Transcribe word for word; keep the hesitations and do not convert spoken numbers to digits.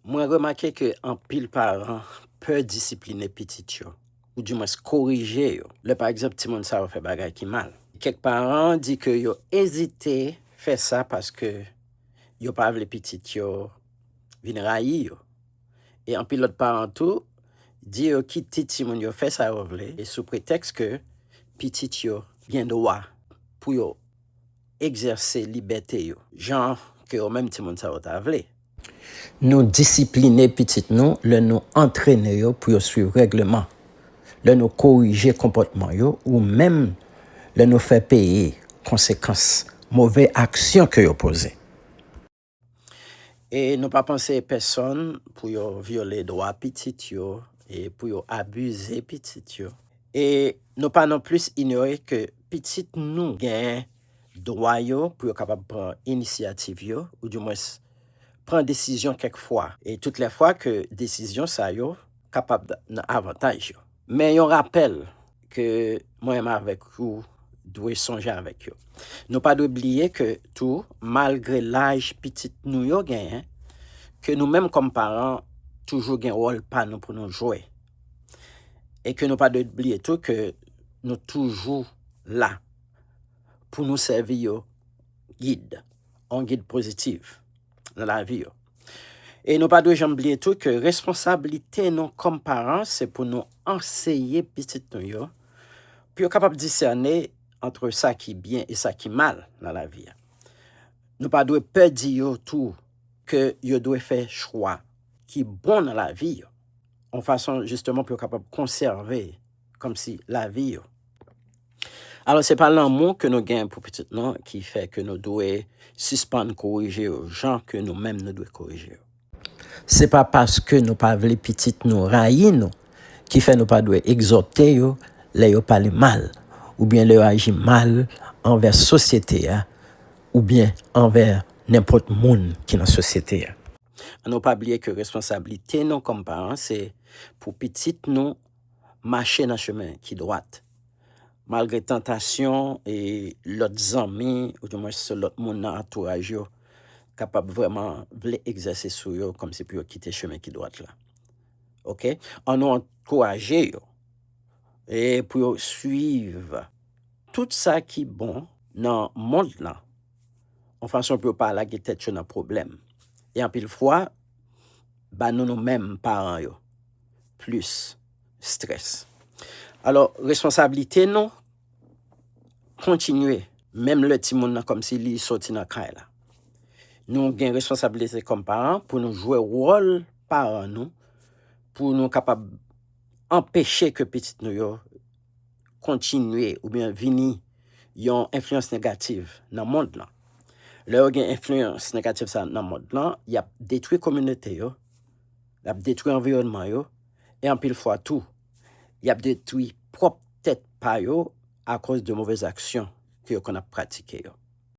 Mwen remake ke anpil paran pè disipline pitit yo, oudimwens korije yo, lè pa egzanp timoun sa yo fè bagay ki mal. Kèk paran di ke yo ezite fè sa paske yo pa vle pitit yo vin rayi yo. E anpil lòt paran tou di yo kite timoun yo fè sa yo vle, e sou pretèks ke pitit yo gen dwa pou yo egzèse libète yo, jan ke yo menm timoun sa yo ta vle. Nou disipline pitit nou lè nou antrene yo pou yo swiv règleman, lè nou korije konpòtman yo, ou menm lè nou fè peye konsekans move aksyon ke yo poze. E nou pa panse pèsonn pou yo vyole dwa pitit yo e pou yo abize pitit yo. E nou pa non plis inyore ke pitit nou gen dwa yo pou yo kapab pran inisyativ yo, oudimwens pran desizyon kèk fwa. E tout lè fwa ke desizyon sa yo kapab nan avantaj yo. Men yon rapèl ke mwen menm avèk ou dwe sonje avèk yo. Nou pa dwe bliye ke tou, malgre laj pitit nou yo genyen, ke nou menm kòm paran toujou gen wòl pa nou pou nou jwe. E ke nou pa dwe bliye tou ke nou toujou la pou nou sèvi yo gid, yon gid pozitif nan lavi yo. E nou pa dwe janm bliye tou ke responsablite nou kòm paran se pou nou anseye pitit nou yo, pou yo kapab disène ant sa ki byen e sa ki mal nan lavi a. Nou pa dwe pè di yo tou ke yo dwe fè chwa ki bon nan lavi yo, yon fason jisteman pou yo kapab konsève kòmsi lavi yo. Alò, se pa lanmou ke nou gen pou pitit nou ki fè ke nou dwe sispann korije yo jan ke nou menm nou dwe korije yo. Se pa paske nou pa vle pitit nou rayi nou ki fè nou pa dwe egzòte yo lè yo pale mal, oubyen lè yo aji mal anvè sosyete a, oubyen anvè nenpòt moun ki nan sosyete a. Ann nou pa bliye ke responsablite nou kòm paran se pou pitit nou mache nan chemen ki dwat. Malgre tantasyon e lòt zanmi, oudimwens lòt moun nan antouraj yo, kapab vrèman vle egzèse sou yo kòmsi pou yo kite chemen ki dwat la. Oke? Ann nou ankouraje yo e pou yo swiv tout sa ki bon nan mond lan, yon fason pou yo pa lage tèt yo nan pwoblèm. E anpil fwa, ba nou nou menm paran yo plis strès. Alò, responsablite nou kontinye, menm lè timoun nan kòmsi li soti nan kay la. Nou gen responsablite kòm paran pou nou jwe wòl paran nou, pou nou kapab anpeche ke pitit nou yo kontinye oubyen vini yon enfliyans negatif nan mond lan. Lè yo gen enfliyans negatif sa nan mond lan, y ap detwi kominote yo, y ap detwi anviwònman yo, e anpil fwa tou, y ap detwi pwòp tèt pa yo akoz de movèz aksyon ke yo konn ap pratike yo.